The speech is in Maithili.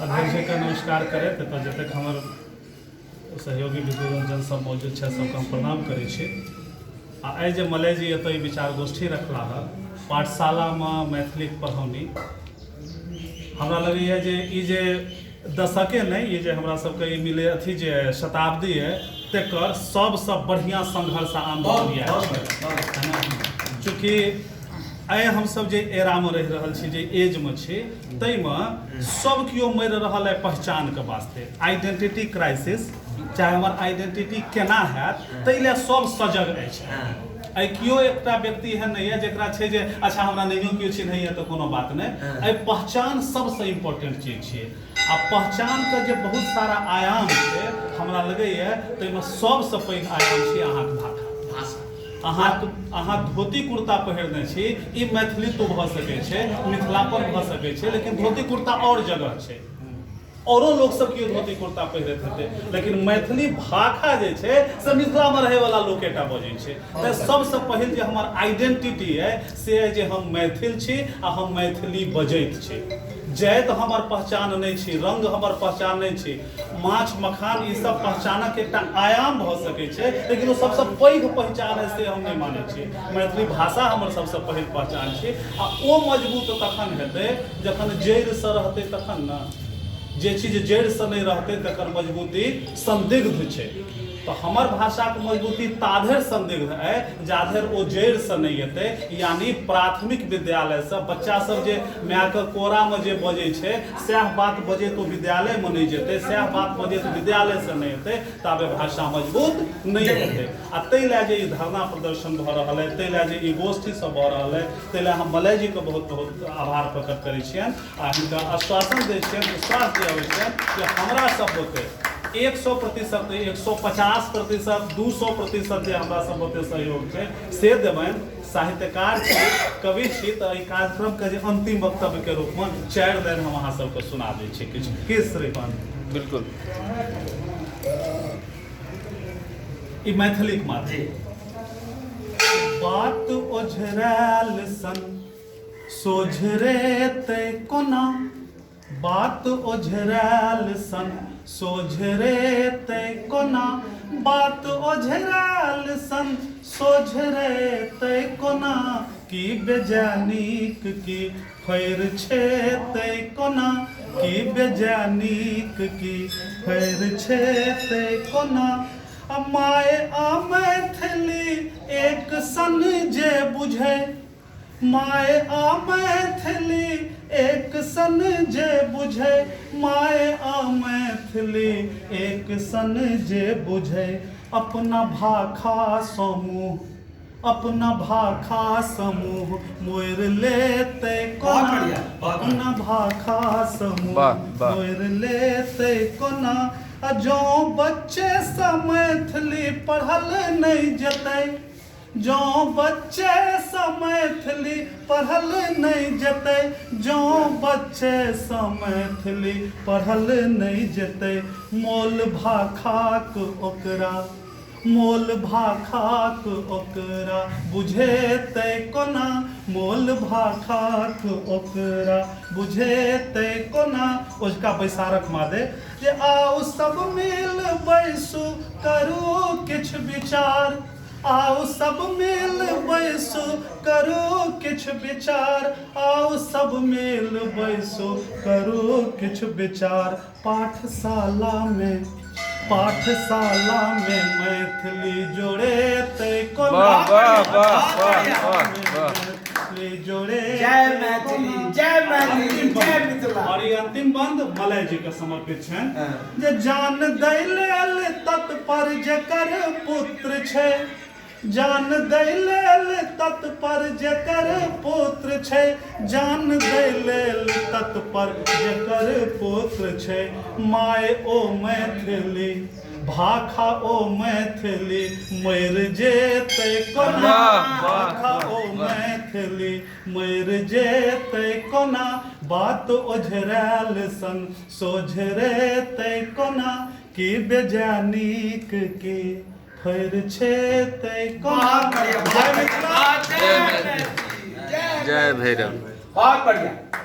अध्यक्षके नमस्कार करैत एतऽ जतेक हमर सहयोगी विद्वजन सब मौजूद छथि, सबके हम प्रणाम करै छी। आ आइ जे मलय जी एतऽ ई विचार गोष्ठी रखला हँ, पाठशालामे मैथिलीक पढ़ौनी, हमरा लगैए जे ई जे दशके नहि, ई जे हमरा सबके ई मिले अथी जे शताब्दी अइ, तकर सबसँ बढ़िआँ संघर्ष आ आन्दोलन इएह छै। चूँकि आइ हमसब जे एरामे रहि रहल छी, जे एजमे छी, ताहिमे सब केओ मरि रहल अइ पहचानके वास्ते, आइडेंटिटी क्राइसिस, चाहे हमर आइडेंटिटी केना हैत, ताहि लए सब सजग अछि। आइ केओ एकटा व्यक्ति एहन नहि यऽ जकरा छै जे अच्छा हमरा नहियो केओ चिन्हैए तऽ कोनो बात नहि। एहि पहचान सबसँ इम्पोर्टेंट चीज छियै, आ पहचानके जे बहुत सारा आयाम छै, हमरा लगैए ताहिमे सबसँ पैघ आयाम छै अहाँके भाषा। अहाँ धोती कुर्ता पहिरने छी, ई मैथिलीत्व भऽ सकै छै, मिथिलापन भऽ सकै छै, लेकिन धोती कुर्ता आओर जगह छै, औरो लोक सब केओ धोती कुर्ता पहिरैत हेतै, लेकिन मैथिली भाषा जे छै से मिथिलामे रहैवला लोकेटा बजै छै। तऽ सबसँ पहिल जे हमर आइडेंटिटी अइ से अइ जे हम मैथिल छी आ हम मैथिली बजैत छी। जाति हमर पहचान नहि छी, रंग हमर पहचान नहि छी, माछ मखान ई सब पहचानक एकटा आयाम भऽ सकै छै, लेकिन ओ सबसँ पैघ पहचान है से हम नहि मानै छी। मैथिली भाषा हमर सबसँ पहिल पहचान छी, आ ओ मजबूत तखन हेतै जखन जड़िसँ रहतै तखन ने। जे चीज जड़िसँ नहि रहतै तकर मजबूती संदिग्ध छै। तऽ हमर भाषाके मजबूती ताधरि संदिग्ध अइ जाधरि ओ जड़िसँ नहि एतै, यानी प्राथमिक विद्यालयसँ बच्चा सब जे मायके कोरामे जे बजै छै सएह बात बजैत ओ विद्यालयमे नहि जेतै, सएह बात बजैत विद्यालयसँ नहि एतै, ताबे भाषा मजबूत नहि हेतै। आ ताहि लए जे ई धरना प्रदर्शन भऽ रहल अइ, ताहि लए जे ई गोष्ठी सब भऽ रहल अइ, ताहि लए हम मलयजीके बहुत बहुत आभार प्रकट करै छियनि आ हिनका आश्वासन दै छियनि, विश्वास दियाबै छियनि जे हमरा सब बुते 100% नहि, 150%, 200% जे हमरा सब बुते सहयोग छै से देबनि। साहित्यकार छी, कवि छी, तऽ एहि कार्यक्रमके जे अंतिम वक्तव्यके रूपमे 4 लाइन हम अहाँ सबके सुना दै छी किछु। की श्रीमान? बिल्कुल। ई मैथिलीक माध्यम। बात ओझरायल सन सोझरेतै कोना, बात ओझरायल सन सोझरेतै कोना, बात ओझरायल सन सोझरेतै कोना, की बेजानीक की फैर छेतै कोना, की बेजानीक की फैर छेतै कोना, आ माय आ मैथिली एक सन जे बुझै, माय आ मैथिली एक सन जे बुझै, माय आ मैथिली एक सन जे बुझै, अपना भाखा समूह, अपना भाखा समूह मोरि लेतै कोना, अपना भाखा समूह मोरि लेतै कोना, आ जँ बच्चेसँ मैथिली पढ़ल नहि जेतै, जँ बच्चेसँ मैथिली पढ़ल नहि जेतै, जँ बच्चेसँ मैथिली पढ़ल नहि जेतै, मोल भाखाक ओकरा, मोल भाखाक ओकरा बुझेतै कोना, मोल भाखाक ओकरा बुझेतै कोना। ओझका बैसारक मादे जे आउ सब मिल बैसू करू किछु विचार, आउ सब मिल बैसू करू किछु विचार, आउ सब मिल बैसू करू किछु विचार, पाठशाला में, पाठशाला में मैथिली जोड़ेतै कोना, मैथिली जोड़े। जय मैथिली, जय मैथिली, जय मिथिला। और ई अंतिम बंद मलय जी के समर्पित छनि जे जान दै लेल तत्पर जकर पुत्र छै, जान दै लेल तत्पर जकर पुत्र छै, जान दै लेल तत्पर जकर पुत्र छै, माय ओ मैथिली, भाखा ओ मैथिली मरि जेतै कोना, भाखा ओ मैथिली मरि जेतै कोना, बात ओझरायल सन सोझरेतै कोना, की बेजानीक की फैर छेतै कोना। जय मिथिला, जय भैरव। बहुत बढ़िया।